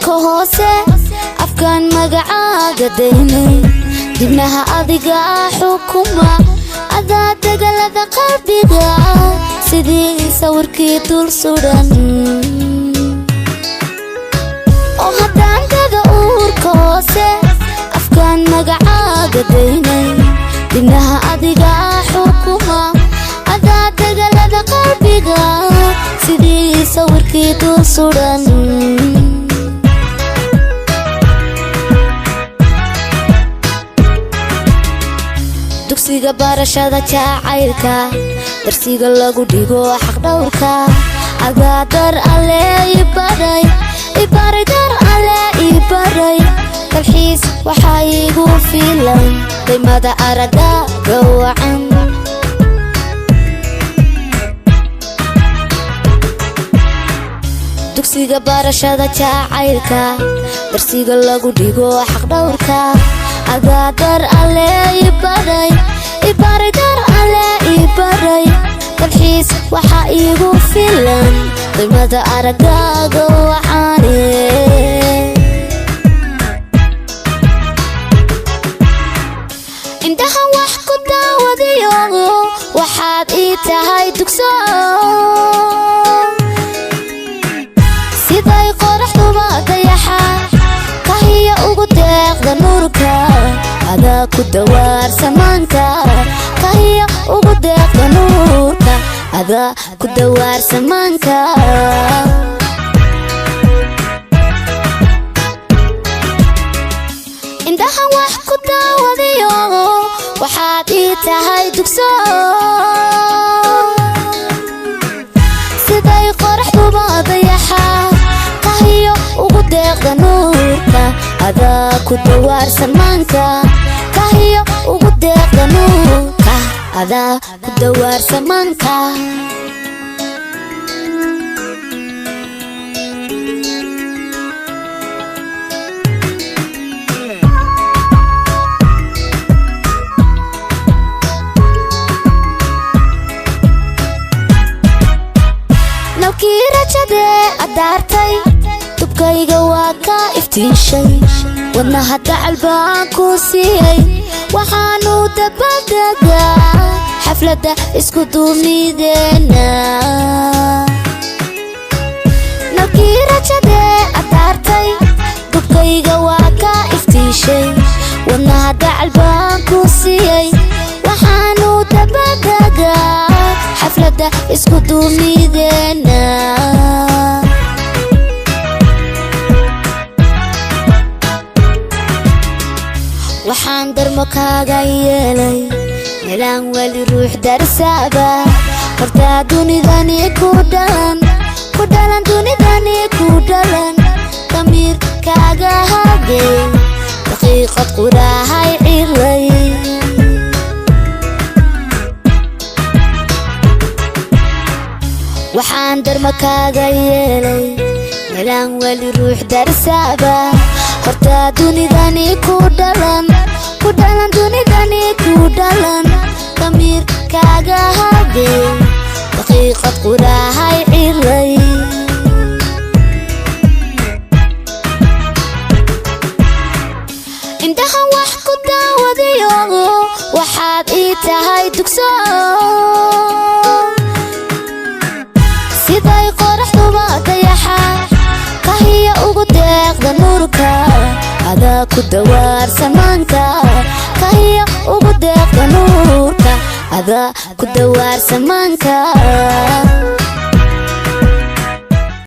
Uurka hoose afkaan magacaaga daynay, dibnaha adiga xukuma, adaa degalada qalbiga sidii sawirkii dul sudan. Oo haddaan dada uurka hoose afkaan magacaaga daynay, dibnaha adiga xukuma, adaa degalada qalbiga sidii sawirkii dul sudan. Dugsiga barashada jacaylka, darsiga lagu dhigo xaqdhowrka, adaa dar alle ibaray, ibaray, dar alle ibaray. Dalxiis waxaa iigu filan qiimada aragaaga wacan. Dugsiga barashada jacaylka, darsiga lagu dhigo xaqdhowrka, adaa dar alle ibaray, ibaray, dar alle ibaray. Dalxiis waxaa iigu filan qiimada aragaaga wacane. Indhahan wax ku daawadiyo waxaad ii tahay dugso, siday qoraxduba dayaxa kahiya ugu deeqda nuurka, adaa ku dawaarsamaanka. Kahiya ugu deeqda nuurka, adaa ku dawaarsamaanka. Indhahan wax ku daawadiyo waxaad ii tahay dugso, siday qoraxduba dayaxa kahiyo ugu deeqda nuurka, adaa ku dawaarsamaanka. Kahiyo ugu deeqda nuurka, adaa ku dawaarsamaanka. Nalkii rajadee adaartay, dubkayga waa ka iftiishay, wadnaha dacal baan ku siiyey, waxaanu dabadegaa xafladda isku duubnideenna. Nalkii rajadee adaartay, dubkayga waa ka iftiishay, wadnaha dacal baan ku siiyey, waxaanu dabadegaa xafladda isku duubnideenna. Waxaan darmo kaaga yeelay meelaan weli ruux darsaaba, hortaa dunidani ku dhalan, ku dhalan, dunidani ku dhalan. Damiir kaaga hagay daqiiqad quraahay cilay. Waxaan darmo kaaga yeelay meelaan weli ruux darsaaba, hortaa dunidani ku dhalan, ku dhalan, dunidani ku dhalan. Damiir kaaga hagay daqiiqad quraahay cilay. Indhahan wax ku daawadiyo waxaad ii tahay dugso, siday qoraxduba dayaxa kahiya ugu deeqda nuurka, adaa ku dawaarsamaanka. Kahiya ugu deeqda nuurka, adaa ku dawaarsamaanka.